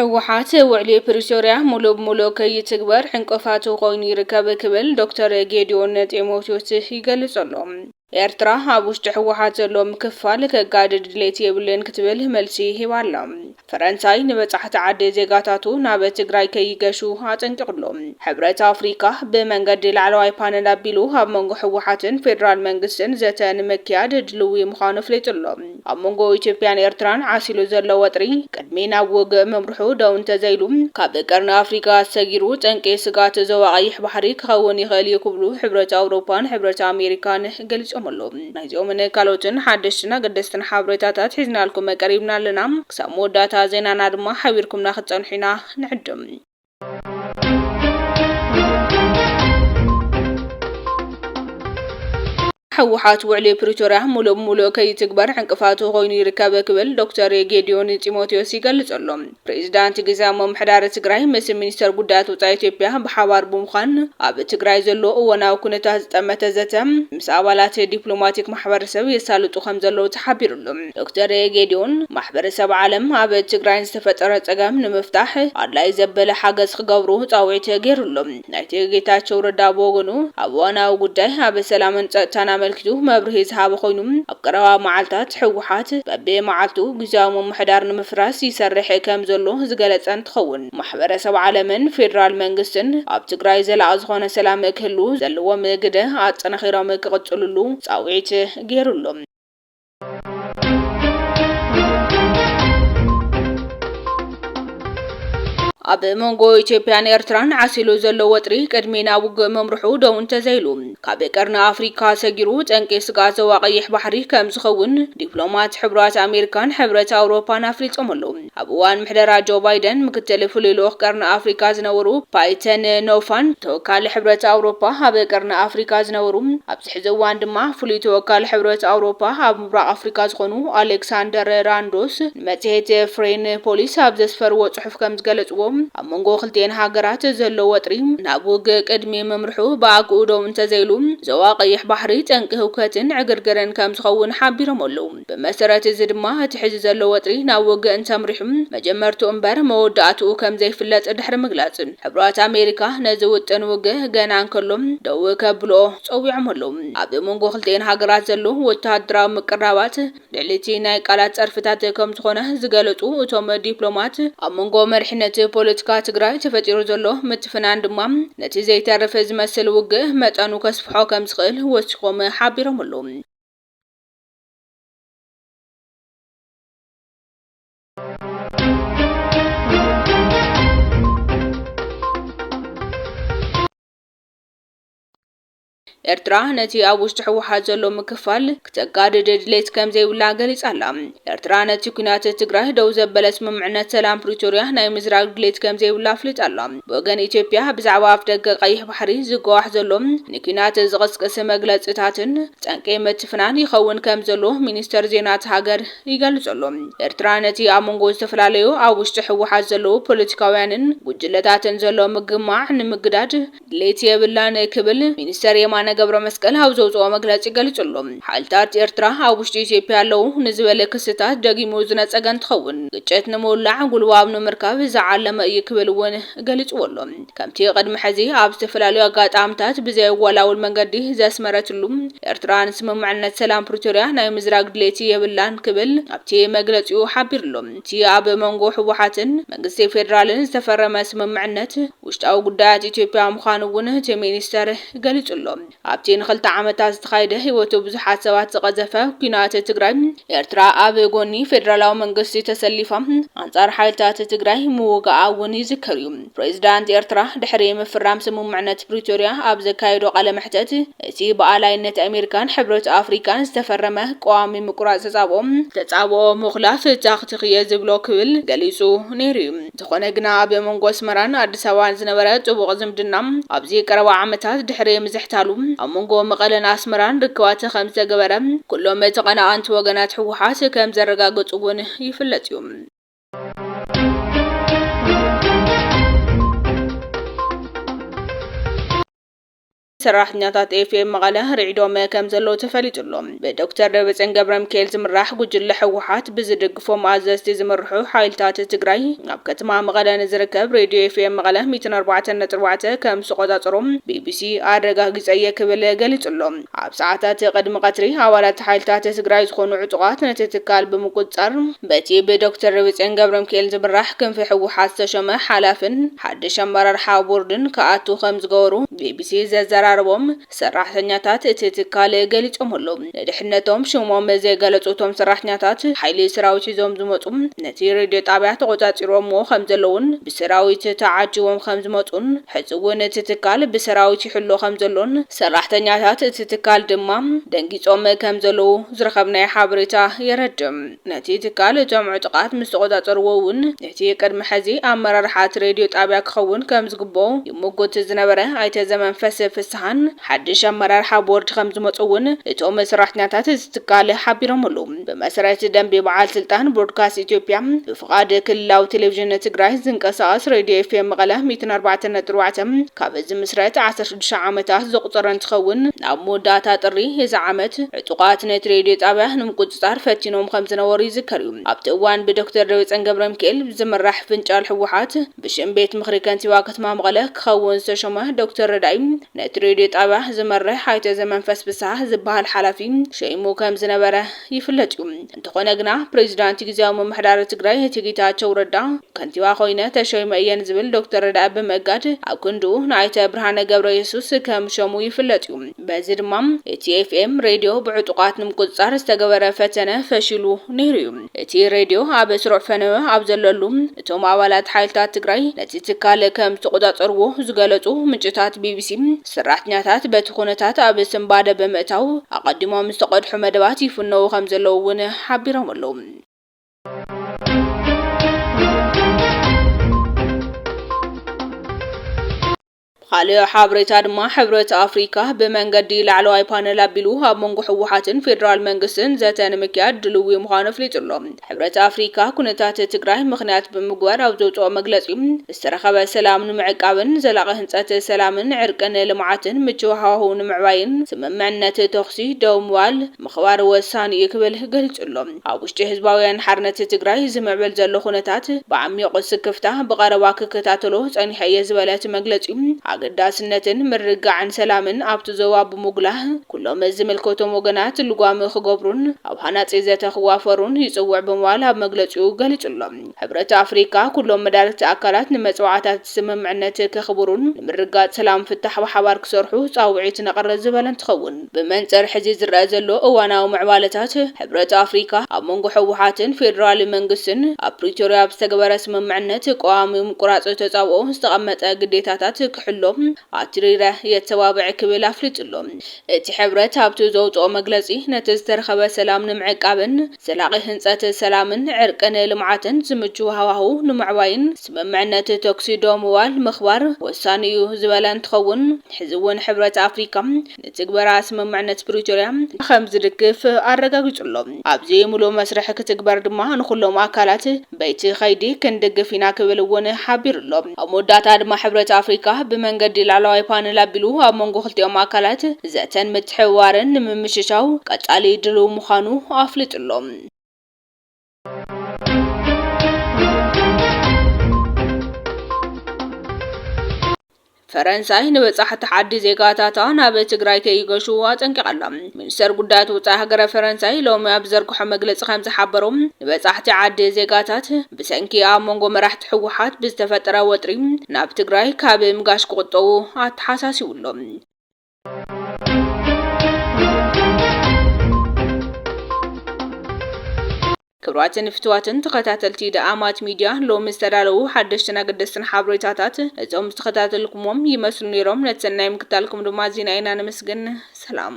ህወሓት ውዕሊ ፕሪቶርያ ሙሉእ ብሙሉእ ከይትግበር ዕንቅፋት ኮይኑ ይርከብ ክብል ዶክተር ጌዲዮን ጢሞቴዎስ ይገልጽ ኣሎ። ኤርትራ ኣብ ውሽጢ ህወሓት ዘሎ ምክፋል ከጋድድ ድሌት የብሉን ክትብል መልሲ ሂባ ኣላ። ፈረንሳይ ንበጻሕቲ ዓዲ ዜጋታቱ ናብ ትግራይ ከይገሹ ኣጠንቂቑ ኣሎ። ሕብረት ኣፍሪካ ብመንገዲ ላዕለዋይ ፓነል ኣቢሉ ኣብ መንጎ ህወሓትን ፌደራል መንግስትን ዘተ ንምክያድ ድልዊ ምዃኑ ኣፍሊጡ ኣሎ። ኣብ መንጎ ኢትዮጵያን ኤርትራን ዓሲሉ ዘሎ ወጥሪ ቅድሚ ናብ ውግእ ምምርሑ ደው እንተዘይሉ፣ ካብ ቀርኒ ኣፍሪካ ሰጊሩ ጠንቂ ስጋት ዞባ ቀይሕ ባሕሪ ክኸውን ይኽእል እዩ ክብሉ ሕብረት ኣውሮፓን ሕብረት ኣሜሪካን ገሊጾም ኣለዉ። ናይዚኦምን ካልኦትን ሓደሽትን ኣገደስትን ሓበሬታታት ሒዝናልኩም ቀሪብና ኣለና። ክሳብ መወዳእታ ዜናና ድማ ሓቢርኩምና ክትጸንሑ ኢና ንዕድም። ህወሓት ውዕሊ ፕሪቶርያ ሙሉእ ብሙሉእ ከይትግበር ዕንቅፋቱ ኮይኑ ይርከብ ክብል ዶክተር ጌዲዮን ጢሞቴዎስ ይገልጽ ኣሎ። ፕሬዚዳንት ግዝያዊ ምምሕዳር ትግራይ ምስ ሚኒስተር ጉዳያት ወጻኢ ኢትዮጵያ ብሓባር ብምዃን ኣብ ትግራይ ዘሎ እዋናዊ ኩነታት ዝጠመተ ዘተ ምስ ኣባላት ዲፕሎማቲክ ማሕበረሰብ የሳልጡ ከም ዘለዉ ተሓቢሩ ኣሎ። ዶክተር ጌዲዮን ማሕበረሰብ ዓለም ኣብ ትግራይ ዝተፈጠረ ጸገም ንምፍታሕ ኣድላይ ዘበለ ሓገዝ ክገብሩ ጻውዒት ገይሩ ኣሎ። ናይቲ ጌታቸው ረዳ ብወገኑ ኣብ እዋናዊ ጉዳይ ኣብ ሰላምን ጸጥታን ኣመልኪቱ መብርሂ ዝሃበ ኮይኑ፣ ኣብ ቀረባ መዓልታት ህወሓት በብመዓልቱ ግዝያዊ ምምሕዳር ንምፍራስ ይሰርሕ ከም ዘሎ ዝገለጸ እንትኸውን፣ ማሕበረሰብ ዓለምን ፌደራል መንግስትን ኣብ ትግራይ ዘላቒ ዝኾነ ሰላም ክህሉ ዘለዎም ግደ ኣጠናኺሮም ክቕጽልሉ ጻውዒት ገይሩ ኣሎ። ኣብ መንጎ ኢትዮጵያን ኤርትራን ዓሲሉ ዘሎ ወጥሪ ቅድሚ ናብ ውግእ ምምርሑ ደው እንተዘይሉ፣ ካብ ቀርኒ ኣፍሪካ ሰጊሩ ጠንቂ ስጋት ዞባ ቀይሕ ባሕሪ ከም ዝኸውን ዲፕሎማት ሕብራት ኣሜሪካን ሕብረት ኣውሮፓን ኣፍሊጦም ኣለዉ። ኣብ እዋን ምሕደራ ጆ ባይደን፣ ምክትል ፍሉይ ልኡኽ ቀርኒ ኣፍሪካ ዝነበሩ ፓይተን ኖፋን፣ ተወካሊ ሕብረት ኣውሮፓ ኣብ ቀርኒ ኣፍሪካ ዝነበሩ፣ ኣብዚ ሕዚ እዋን ድማ ፍሉይ ተወካሊ ሕብረት ኣውሮፓ ኣብ ምብራቕ ኣፍሪካ ዝኾኑ ኣሌክሳንደር ራንዶስ ንመጽሔት ፍሬን ፖሊስ ኣብ ዘስፈርዎ ጽሑፍ ከም ዝገለጽዎ፣ ኣብ መንጎ ክልቲኤን ሃገራት ዘሎ ወጥሪ ናብ ውግእ ቅድሚ ምምርሑ ብኣግኡ ደው እንተዘይሉ፣ ዞባ ቀይሕ ባሕሪ ጠንቂ ህውከትን ዕግርግርን ከም ዝኸውን ሓቢሮም ኣለዉ። ብመሰረት እዚ ድማ እቲ ሕዚ ዘሎ ወጥሪ ናብ ውግእ እንተምሪሑ መጀመርትኡ እምበር መወዳእትኡ ከም ዘይፍለጥ ድሕሪ ምግላጽ፣ ሕብራት ኣሜሪካ ነዚ ውጥን ውግእ ገና እንከሎ ደው ከብልኦ ጸዊዖም ኣለዉ። ኣብ መንጎ ክልቲኤን ሃገራት ዘሎ ወተሃደራዊ ምቅርራባት ልዕሊ እቲ ናይ ቃላት ጸርፍታት ከም ዝኾነ ዝገለጹ እቶም ዲፕሎማት፣ ኣብ መንጎ መሪሕነት ፖለቲካ ትግራይ ተፈጢሩ ዘሎ ምትፍናን ድማ ነቲ ዘይተርፍ ዝመስል ውግእ መጠኑ ከስፍሖ ከም ዝኽእል ወሲኾም ሓቢሮም ኣለዉ። ኤርትራ ነቲ ኣብ ውሽጢ ህወሓት ዘሎ ምክፋል ክተጋድድ ድሌት ከም ዘይብላ ገሊጻ ኣላ። ኤርትራ ነቲ ኲናት ትግራይ ደው ዘበለ ስምምዕነት ሰላም ፕሪቶርያ ናይ ምዝራግ ድሌት ከም ዘይብላ ኣፍሊጣ ኣላ። ብወገን ኢትዮጵያ፣ ብዛዕባ ኣፍደገ ቀይሕ ባሕሪ ዝጓዋሕ ዘሎ ንኲናት ዝቕስቅስ መግለጽታትን ጠንቂ ምትፍናን ይኸውን ከም ዘሎ ሚኒስተር ዜና እታ ሃገር ይገልጽ ኣሎ። ኤርትራ ነቲ ኣብ መንጎ ዝተፈላለዩ ኣብ ውሽጢ ህወሓት ዘለዉ ፖለቲካውያንን ጉጅለታትን ዘሎ ምግማዕ ንምግዳድ ድሌት የብላን ክብል ሚኒስተር የማነ ገብረ መስቀል ኣብ ዘውፅኦ መግለጺ ገሊጹ ኣሎ። ሓይልታት ኤርትራ ኣብ ውሽጢ ኢትዮጵያ ኣለዉ ንዝበለ ክስታት ደጊሙ ዝነጸገ እንትኸውን፣ ግጭት ንምውላዕ ጉልባብ ንምርካብ ዝዓለመ እዩ ክብል እውን ገሊጽዎ ኣሎ። ከምቲ ቅድሚ ሕዚ ኣብ ዝተፈላለዩ ኣጋጣምታት ብዘየወላውል መንገዲ ዘስመረትሉ፣ ኤርትራ ንስምምዕነት ሰላም ፕሪቶርያ ናይ ምዝራግ ድሌት የብላን ክብል ኣብቲ መግለጺኡ ሓቢሩ ኣሎ። እቲ ኣብ መንጎ ህወሓትን መንግስቲ ፌደራልን ዝተፈረመ ስምምዕነት ውሽጣዊ ጉዳያት ኢትዮጵያ ምዃኑ እውን እቲ ሚኒስተር ገሊጹ ኣሎ። ኣብቲ ንኽልተ ዓመታት ዝተኻየደ ህይወቱ ብዙሓት ሰባት ዝቐዘፈ ኲናት ትግራይ፣ ኤርትራ ኣብ ጎኒ ፌደራላዊ መንግስቲ ተሰሊፋ ኣንጻር ሓይልታት ትግራይ ምውጋኣ እውን ይዝከር እዩ። ፕሬዚዳንት ኤርትራ ድሕሪ ምፍራም ስምምዕነት ፕሪቶርያ ኣብ ዘካየዶ ቃለ መሕተት፣ እቲ ብኣላይነት ኣሜሪካን ሕብረት ኣፍሪካን ዝተፈረመ ቀዋሚ ምቁራጽ ተጻብኦ፣ ተጻብኦ ምኹላፍ ታክቲክ እየ ዝብሎ ክብል ገሊጹ ነይሩ እዩ። እንተኾነ ግና ኣብ መንጎ ኣስመራን ኣዲስ ኣበባን ዝነበረ ጥቡቕ ዝምድና ኣብዚ ቀረባ ዓመታት ድሕሪ ምዝሕታሉ ኣብ መንጎ መቐለን ኣስመራን ርክባት ከም ዝተገበረ ኩሎም ተቐናቐንቲ ወገናት ህወሓት ከም ዘረጋገጹ እውን ይፍለጥ እዩ። ሰራሕተኛታት ኤፍኤም መቐለ ርዒዶም ከም ዘለዉ ተፈሊጡ ኣሎ። ብዶክተር ደብረጽዮን ገብረ ሚካኤል ዝምራሕ ጉጅለ ህወሓት ብዝድግፎም ኣዘዝቲ ዝምርሑ ሓይልታት ትግራይ ኣብ ከተማ መቐለ ንዝርከብ ሬድዮ ኤፍኤም መቐለ ሚእትን ኣርባዕተን ነጥቢ ኣርባዕተ ከም ዝተቆጻጸሮም ቢቢሲ ኣረጋጊጸ እየ ክብል ገሊጹ ኣሎ። ኣብ ሰዓታት ቅድሚ ቀትሪ ኣባላት ሓይልታት ትግራይ ዝኾኑ ዕጡቓት ነቲ ትካል ብምቁጽጻር በቲ ብዶክተር ደብረጽዮን ገብረ ሚካኤል ዝምራሕ ክንፊ ህወሓት ዝተሸመ ሓላፍን ሓድሽ ኣመራርሓ ቦርድን ክኣቱ ከም ዝገበሩ ቢቢሲ ዘዘራረቦም ሰራሕተኛታት እቲ ትካል ገሊጾም ኣለዉ። ንድሕነቶም ሽሞም ዘይገለጹ እቶም ሰራሕተኛታት ሓይሊ ሰራዊት ሒዞም ዝመጹ ነቲ ሬድዮ ጣብያ ተቆጻጺሮምዎ ከም ዘለዉን ብሰራዊት ተዓጅቦም ከም ዝመጹን ሕዚ እውን እቲ ትካል ብሰራዊት ይሕሎ ከም ዘሎን ሰራሕተኛታት እቲ ትካል ድማ ደንጊጾም ከም ዘለዉ ዝረኸብናዮ ሓበሬታ የረድእ። ነቲ ትካል እቶም ዕጡቓት ምስ ተቆጻጸርዎ እውን እቲ ቅድሚ ሕዚ ኣመራርሓ እቲ ሬድዮ ጣብያ ክኸውን ከም ዝግብኦ ይምጉት ዝነበረ ኣይተ ዘመንፈስ ፍስሃን ሓድሽ ኣመራርሓ ቦርድ ከም ዝመጹ እውን እቶም ሰራሕተኛታት እዚ ትካል ሓቢሮም ኣለዉ። ብመሰረት ደንቢ በዓል ስልጣን ብሮድካስት ኢትዮጵያ ብፍቓድ ክልላዊ ቴሌቪዥን ትግራይ ዝንቀሳቐስ ሬድዮ ኤፍኤም መቐለ ሚእትን ኣርባዕተን ነጥቢ ኣርባዕተ ካብ ዝምስረት ዓሰርተ ሽዱሽተ ዓመታት ዘቑጸረ እንትኸውን፣ ኣብ መወዳእታ ጥሪ እዚ ዓመት ዕጡቓት ነቲ ሬድዮ ጣብያ ንምቁጽጻር ፈቲኖም ከም ዝነበሩ ይዝከር እዩ። ኣብቲ እዋን ብዶክተር ደብረጽዮን ገብረ ሚካኤል ዝምራሕ ፍንጫል ህወሓት ብሽም ቤት ምኽሪ ከንቲባ ከተማ መቐለ ክኸውን ዝተሾመ ዶክተር ረዳኢ ነቲ ሬድዮ ጣብያ ዝመርሕ ኣይተ ዘመንፈስ ፍስሃ ዝበሃል ሓላፊ ሸይሙ ከም ዝነበረ ይፍለጥ እዩ። እንተኾነ ግና ፕሬዚዳንት ግዝያዊ ምምሕዳር ትግራይ እቲ ጌታቸው ረዳ ከንቲባ ኮይነ ተሸይመ እየን ዝብል ዶክተር ረዳኢ ብምእጋድ ኣብ ክንድኡ ንኣይተ ብርሃነ ገብረ የሱስ ከም ሸሙ ይፍለጥ እዩ። በዚ ድማ እቲ ኤፍኤም ሬድዮ ብዕጡቓት ንምቁጽጻር ዝተገበረ ፈተነ ፈሺሉ ነይሩ እዩ። እቲ ሬድዮ ኣብ ስሩዕ ፈነወ ኣብ ዘለሉ እቶም ኣባላት ሓይልታት ትግራይ ነቲ ትካል ከም ዝተቆጻጸርዎ ዝገለጹ ምንጭታት ቢቢሲ ሰራሕተኛታት በቲ ኩነታት ኣብ ስንባደ ብምእታው ኣቐዲሞም ዝተቐድሑ መደባት ይፍነዉ ከም ዘለዉ እውን ሓቢሮም ኣለዉ። ብኻልእ ሓበሬታ ድማ ሕብረት ኣፍሪካ ብመንገዲ ላዕለዋይ ፓነል ኣቢሉ ኣብ መንጎ ህወሓትን ፌደራል መንግስትን ዘተ ንምክያድ ድልዊ ምዃኑ ኣፍሊጡ ኣሎ። ሕብረት ኣፍሪካ ኩነታት ትግራይ ምኽንያት ብምግባር ኣብ ዘውፅኦ መግለፂ ዝተረኸበ ሰላም ንምዕቃብን ዘላቒ ህንፀት ሰላምን ዕርቅን ልምዓትን ምቹው ሃዋህው ንምዕባይን ስምምዕነት ተኹሲ ደው ምባል ምኽባር ወሳኒ እዩ ክብል ገሊጹ ኣሎ። ኣብ ውሽጢ ህዝባውያን ሓርነት ትግራይ ዝምዕብል ዘሎ ኩነታት ብዓሚቕ ስክፍታ ብቐረባ ክከታተሎ ጸኒሐ እየ ዝበለ እቲ መግለጺ፣ ኣገዳስነትን ምርግጋዕን ሰላምን ኣብቲ ዞባ ብምጉላህ ኩሎም ዝምልከቶም ወገናት ልጓም ክገብሩን ኣብ ሃናጺ ዘተ ክዋፈሩን ይጽውዕ ብምባል ኣብ መግለጺኡ ገሊጹ ኣሎ። ሕብረት ኣፍሪካ ኩሎም መዳርግቲ ኣካላት ንመጽዋዕታት ስምምዕነት ከኽብሩን ንምርግጋጽ ሰላም ፍታሕ ብሓባር ክሰርሑ ጻውዒት ነቕርብ ዝበለ እንትኸውን፣ ብመንጽር ሕዚ ዝረአ ዘሎ እዋናዊ ምዕባለታት ሕብረት ኣፍሪካ ኣብ መንጎ ህወሓትን ፌደራል መንግስትን ኣብ ፕሪቶርያ ብዝተገበረ ስምምዕነት ቀዋሚ ምቁራጽ ተጻብኦ ዝተቐመጠ ግዴታታት ክሕሎ ኣትሪረ የተባብዕ ክብል ኣፍሊጡ ኣሎ። እቲ ሕብረት ኣብቲ ዘውፅኦ መግለፂ፣ ነቲ ዝተረኸበ ሰላም ንምዕቃብን ዘላቒ ህንፀት ሰላምን ዕርቅን ልምዓትን ዝምቹ ሃዋህው ንምዕባይን ስምምዕነት ተኩሲ ደው ምባል ምኽባር ወሳኒ እዩ ዝበለ እንትኸውን፣ ሕዚ እውን ሕብረት ኣፍሪካ ንትግበራ ስምምዕነት ፕሪቶርያ ከም ዝድግፍ ኣረጋጊጹ ኣሎ። ኣብዚ ሙሉእ መስርሕ ክትግበር ድማ ንኹሎም ኣካላት በይቲ ኸይዲ ክንድግፍ ኢና ክብል እውን ሓቢሩ ኣሎ። ኣብ መወዳእታ ድማ ሕብረት ኣፍሪካ ብመንገዲ ላዕለዋይ ፓነል ኣቢሉ ኣብ መንጎ ክልቲኦም ኣካላት ዘተን ምትሕብባርን ንምምሽሻው ቀጻሊ ድልው ምዃኑ ኣፍሊጡ ኣሎ። ፈረንሳይ ንበጻሕቲ ዓዲ ዜጋታታ ናብ ትግራይ ከይገሹ ኣጠንቂቓ ኣላ። ሚኒስተር ጉዳያት ወጻኢ ሃገረ ፈረንሳይ ሎሚ ኣብ ዘርግሖ መግለጺ ከም ዝሓበሮ፣ ንበጻሕቲ ዓዲ ዜጋታት ብሰንኪ ኣብ መንጎ መራሕቲ ህወሓት ብዝተፈጠረ ወጥሪ ናብ ትግራይ ካብ ምጋሽ ክቑጠቡ ኣተሓሳሲቡ ኣሎ። ክቡራትን ፍቱዋትን ተኸታተልቲ ደኣማት ሚድያ፣ ሎሚ ዝተዳለዉ ሓደሽትን ኣገደስትን ሓበሬታታት ነዞም ዝተኸታተልኩሞም ይመስሉ ነይሮም። ነቲ ሰናይ ምክታልኩም ድማ ኣዚና ኢና ነመስግን። ሰላም።